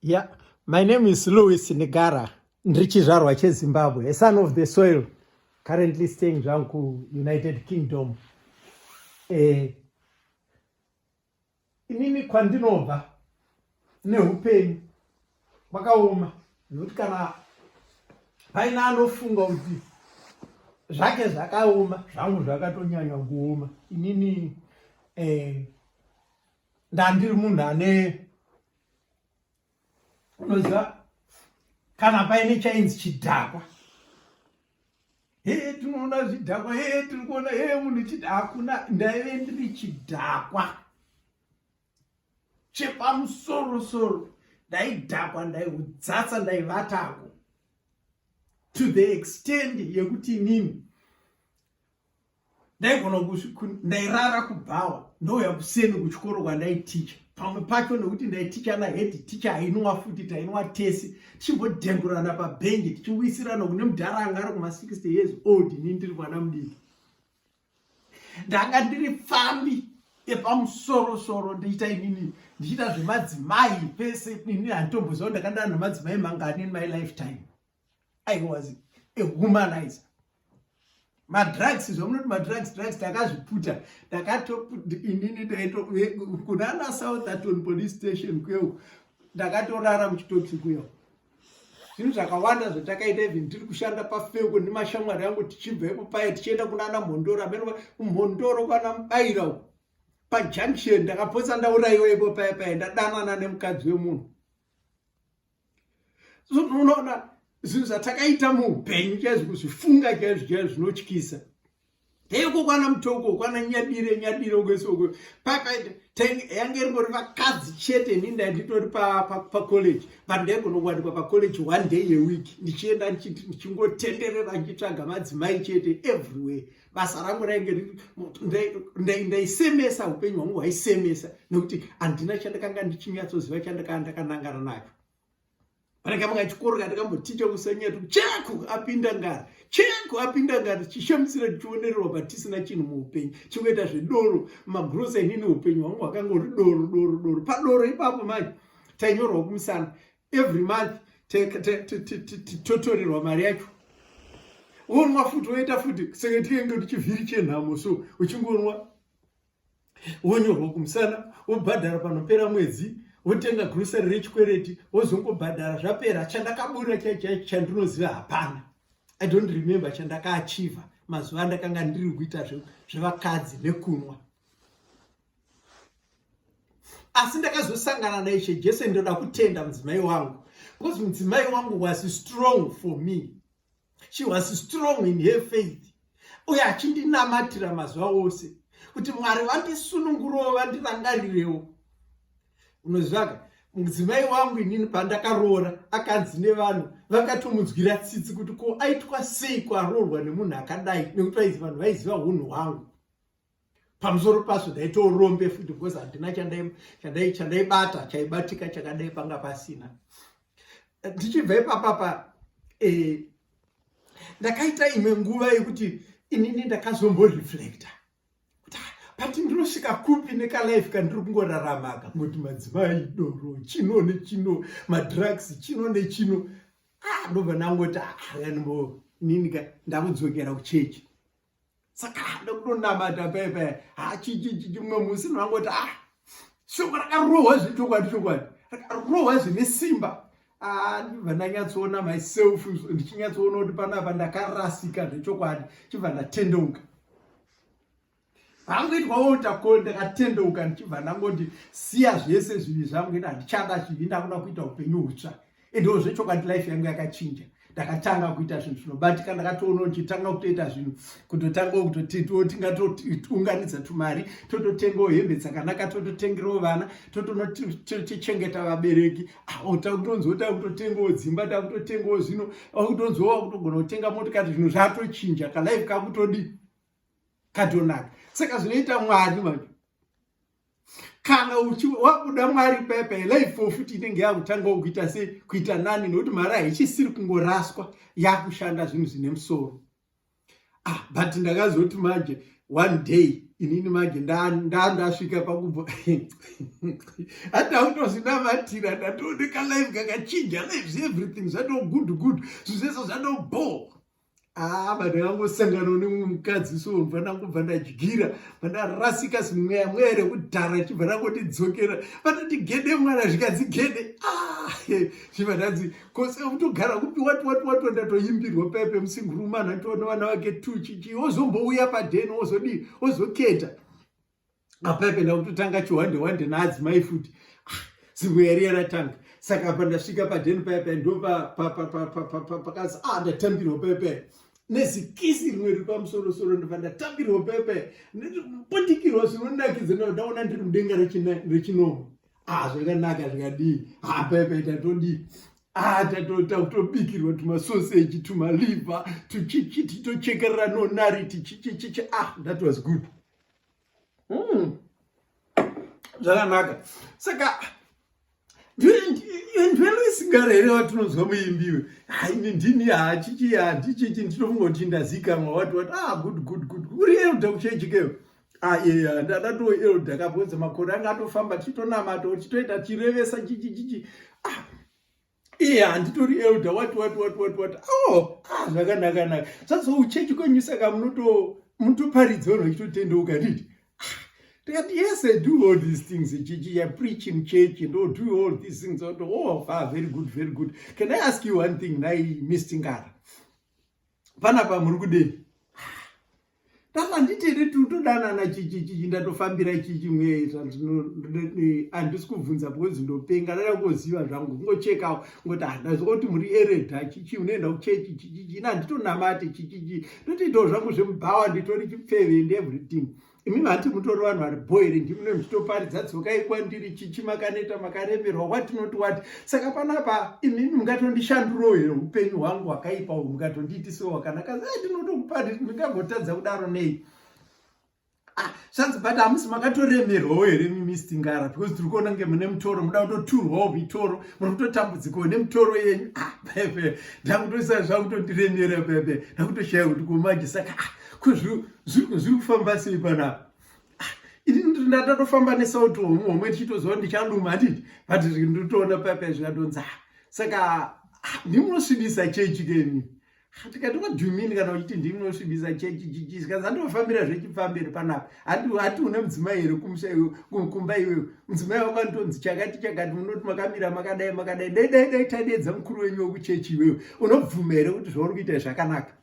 Yeah, my name is Louis Negara. Ndiri chizvarwa cheZimbabwe, a son of the soil, currently staying zvangu United Kingdom. Inini kwandinobva neupenyu kwakaoma nekuti kana paine anofunga kuti zvake zvakaoma, zvangu zvakatonyanya kuoma. Inini ndandiri munhu ane, unoziva, kana paine chainzi chidhakwa, he, tinoona zvidhakwa, he, tiri kuona, he, munhu chidhakuna. Ndaive ndiri chidhakwa chepamusorosoro. Ndaidhakwa, ndaiudzatsa, ndaivatako to the extent yekuti inini ndaigona, ndairara kubhawa, ndouya kuseni kuchikoro kwandaiticha. Pamwe pacho, nekuti ndaiticha nahead teacher ainwa futi, tainwa tese, tichimbodhengurana pabhenji, tichiwisirana kune mudhara anga ari kuma60 years old, ini ndiri mwana mudiki. Ndanga ndiri pfambi epamusorosoro, ndiita inini ndichiita zvemadzimai pese. Ini handitomboziva ndakandana nemadzimai mangani in my lifetime. I was a womanizer. Madrugs, zvamunoti madrugs, drugs takazviputa. Ndakato inini ndaito kunana Southerton Police Station kuyeuko, ndakatorara muchitokisi kuyeuko. Zvinhu zvakawanda zvatakaita, even tiri kushanda pafeko nemashamwari angu, tichibva ipo paya tichienda kunana Mhondoro, amene kuMhondoro kwana Mubayira uko pajunction, ndakapotsa ndaurayiwa ipo paya paya, ndadanana nemukadzi wemunhu. Unoona zvinhu zvatakaita muupenyu chaizvo, kuzvifunga chaizvo chaizvo zvinotyisa. Teiko kwana Mutoko, kwana Nyadire, Nyadire kwese uko yange ringori vakadzi chete. Ini ndanditori pacollege, but ndaigona kuwanikwa pacollege one day a week, ndichienda ndichingotenderera ndichitsvaga madzimai chete everywhere. Basa rangu rainge, ndaisemesa, upenyu hwangu hwaisemesa nekuti handina chandakanga ndichinyatsoziva chandakanga ndakanangana nacho. Panenge manga chikoro kandakamboticha kusanyato, cheku apinda ngara, cheku apinda ngara, tichishamisira, tichionererwa, patisina chinhu muupenyu, chingoita zvedoro, magrosa. Inini upenyu hwangu hwakanga uri doro, doro, doro. Padoro ipapo manje tainyorwa kumusana every month, totorerwa mari yacho, wonwa futi, woita futi. Saka tinenge tichivhiri chenhamo, so uchingonwa, wonyorwa kumusana, wobhadhara panopera mwedzi, wotenga grocery rechikwereti, wozongobhadhara zvapera. Chandakabura chaicho chandinoziva hapana. I don't remember chandakaachieva mazuva andakanga ndiri kuita zvevakadzi nekunwa. Asi ndakazosangana naIshe Jesu. Ndoda kutenda mudzimai wangu, because mudzimai wangu was strong for me. She was strong in her faith, uye achindinamatira mazuva ose kuti Mwari vandisunungurewo, vandirangarirewo. Unozivaka, mudzimai wangu inini pandakaroora, akanzi nevanhu vakatomunzwira tsitsi kuti ko aitwa sei kwaroorwa nemunhu akadai, nekuti vanhu vaiziva unhu hwangu. Pamusoro pazvo ndaitorombe futi, because handina chandaibata chaibatika, chakadai panga pasina. Ndichibva ipapapa, ndakaita imwe nguva yekuti inini ndakazomboreflecta kuti, ah, but ndinosvika kupi nekalife kandiri kungorarama ka, ngoti madzimai, doro, chino nechino, madrugs, chino nechino? Ah, ndobva ndangoti, ah, yanimbo inini ka ndakudzokera kuchechi. Saka ndakutonamata paya paya. Ha, chimwe musi ndangoti, ah, shoko rakarohwa zvechokwadi, chokwadi rakarohwa zvine simba. Ah, ndibva ndanyatsoona myself, ndichinyatsoona kuti panapa ndakarasika zvechokwadi. Chibva ndatendeuka hangoitwa altar call, ndakatendeuka, ndichibva ndangoti siya zvese zvivi zvangu, ina handichada zvivi, ndakuda kuita upenyu hutsva. Endewo zvechokwadi life yangu yakachinja. Ndakatanga kuita zvinhu zvinobatika. Ndakatoona uchitanga kutoita zvinhu, kutotanga kutoti tingatounganidza tumari, tototengawo hembe dzakanaka, tototengerawo vana, totonochengeta vabereki. Takutonzwa takutotengawo dzimba, takutotengawo zvino, wakutonzwa wakutogona kutenga motikari. Zvinhu zvatochinja, kalife kakutodi katonaka. Saka zvinoita Mwari manje, kana wabuda Mwari paya, life futi inenge yakutangawo kuita sei, kuita nani, nekuti mari haichisiri kungoraswa, yakushanda zvinhu zvine musoro. Ah, but ndakazoti manje one day inini manje ndandasvika pakumbo handakutozvinamatira ndatooneka life kakachinja life everything zvato good good zvinhu zvese zvato bho Ah, vanhu vangosangana nemumwe mukadzi so bva ndangobva ndadyira bva ndarasika zimweya mweya rekudhara chibva ndangotidzokera vanoti gede mwana zvikanzi gede ah, zvibva ndanzi kose kutogara kupi wati wati wati ndatoimbirwa pepe musingurumana toona vana vake tu chichi wozombouya padheni wozodii wozoketa apepe ndakutotanga chihwande hwande naadzimai futi ah, zimweya riya ratanga saka apa ndasvika padheni paya paya ndo pakazi ah ndatambirwa paya paya nezikisi rimwe riri pamusorosoro ndobva ndatambirwa paya paya mbundikirwa zvinonakidza ndaona ndiri mudenga rechinomwe ah zvakanaka zvikadii ah paya paya tatodii ah tatotobikirwa tumasoseji tumaliva tuchichi titochekerera nonari tichichichichi ah that was good Zvakanaka. Saka ndweluisingara here watinonzwa muimbiwe haini ndini hachichi handichichi ndinofunga kuti ndazikamwa wati wati ah good good good uri elder kuchechikeyo ah yeah ndadato elder kabonza makore anga atofamba tichitonamata tichitoita tichirevesa chichi chichi ah iye handitori elder wati wati wati wati wati oh ah zvakanaka naka zvazo uchechi kwenyu saka munoto munotoparidza vanhu vachitotendeuka nditi ah, ndikati yes i do all these things chichi i preach in church and oh, do all these things oh ah, very good very good can i ask you one thing nai mr ngara panapa muri kudei tanga nditiri tutodanana chichichichi ndatofambira chichi mwe handisi kubvunza because ndopenga ndada kungoziva zvangu kungochekawo ngoti handazwa kuti muri eredha chichi unoenda kuchechi chichichi ina handitonamate chichichi ndotoitawo zvangu zvemubhawa nditori chipfeve and everything Imimi hanti mutori vanhu vari bho here ndimi mune muchitoparidza dzokai kwandiri chichi makaneta makaremerwa what not what saka panapa imimi mungatondishandurawo here upenyu hwangu hwakaipa uhu mukatondiitisewo hwakanaka eh, ndinotokupa ndingagotadza kudaro nei ah, zvanzi but hamusi makatoremerwawo here imimi stingara because tiri kuona kunge mune mutoro muda kutoturwawo mitoro muri kutotambudzikawo nemitoro yenyu ah pepe ndakutoisa zvakutondiremera pepe ndakutoshaya kuti kumanje saka ah, ko zviri kufamba sei panapa ah, ini ndatofamba nesauti homwe homwe tichitoziva kuti ndichaluma handiti but nditoona paipai zvikadonza ah, saka ah, ndimunosvibisa chechi kemi tikati what do you mean kana uchiti ndimunosvibisa chechi chichi zvikanzi andofambira zvechipfamberi panapa hati une mudzimai here kumusha iwe kumba iwewe mudzimai wako anotonzi chakati chakati munoti makamira makadai makadai dai dai dai tadeedza mukuru wenyu wekuchechi iwewe unobvuma here kuti zvauri kuita zvakanaka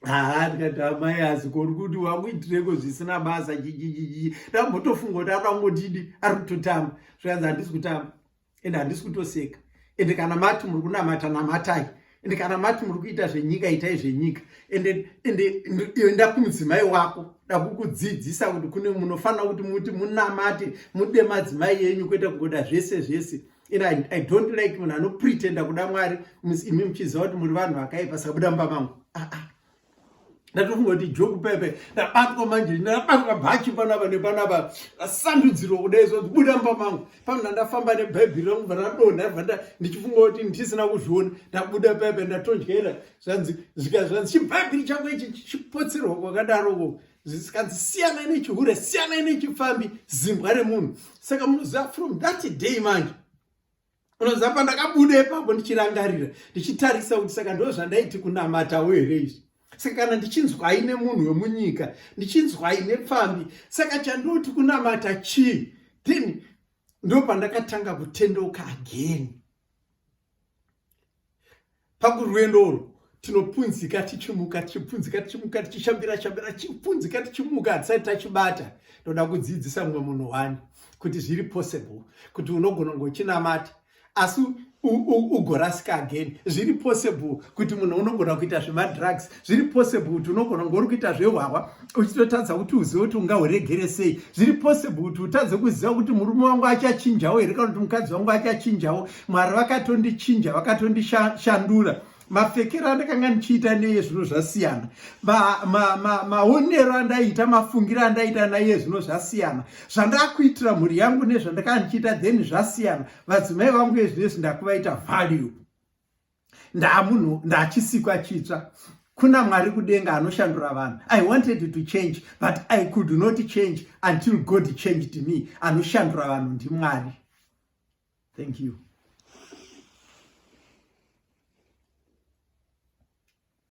haa ndikati amai asi kori kuti wakuitireko zvisina basa chichichichi ndambotofunga kuti ada kungotidi ari kutotamba zvikanzi handisi kutamba ende handisi kutoseka ende kana mati muri kunamata namatai ende kana mati muri kuita zvenyika itai zvenyika ende ende enda kumudzimai wako dakukudzidzisa kuti kune munofanira kuti muti munamate mude madzimai enyu kwete kungoda zvese zvese and I don't like munhu anopretenda kuda mwari imi muchiziva kuti muri vanhu vakaipa saka buda mumba mangu ah, ah. ndatofunga kuti joke pepe ndabatwa manje ndabatwa bhachi panapa nepanapa asandudzirwa kudai so buda mumba mangu pano ndandafamba nebhaibheri rangu bva radonha bva ndichifunga kuti ndisina kuzviona ndabuda pepe ndatondyera zvanzi zvika zvanzi chibhaibheri chako ichi chichipotserwa kwakadaroko zvikanzi siyanai nechihure siyanai nechipfambi zimbwa remunhu saka munoziva from that day manje unoziva pandakabuda ipapo ndichirangarira ndichitarisa kuti saka ndo zvandaiti kunamatawo here izvi saka kana ndichinzwai nemunhu wemunyika ndichinzwai nepfambi saka chandoti kunamata chii then ndo pandakatanga kutendeuka again Pakurwendo urwu tinopunzika tichimuka tichipunzika tichimuka tichishambira shambira tichipunzika tichimuka hatisati tachibata. Ndoda kudzidzisa mumwe munhu wani kuti zviri possible kuti unogona kunge uchinamata asi ugorasika again. Zviri possible kuti munhu unogona kuita zvemadrugs. Zviri possible kuti unogona kunge uri kuita zvehwahwa uchitotadza kuti uzive kuti ungahuregere sei. Zviri possible kuti utadze kuziva kuti murume wangu achachinjawo here kana kuti mukadzi wangu achachinjawo. Mwari vakatondichinja, vakatondishandura. Mapfekero andakanga ndichiita neye zvino zvasiyana, maonero ma, ma andaiita, mafungiro andaita naiye zvino zvasiyana, zvandakuitira mhuri yangu nezvandakanga ndichiita then zvasiyana. Vadzimai vangu ezvinezvi ndakuvaita value, ndamunhu, ndachisikwa chitsva. Kuna Mwari kudenga anoshandura vanhu. I wanted to change, but I could not change until God changed me. Anoshandura vanhu ndiMwari. Thank you.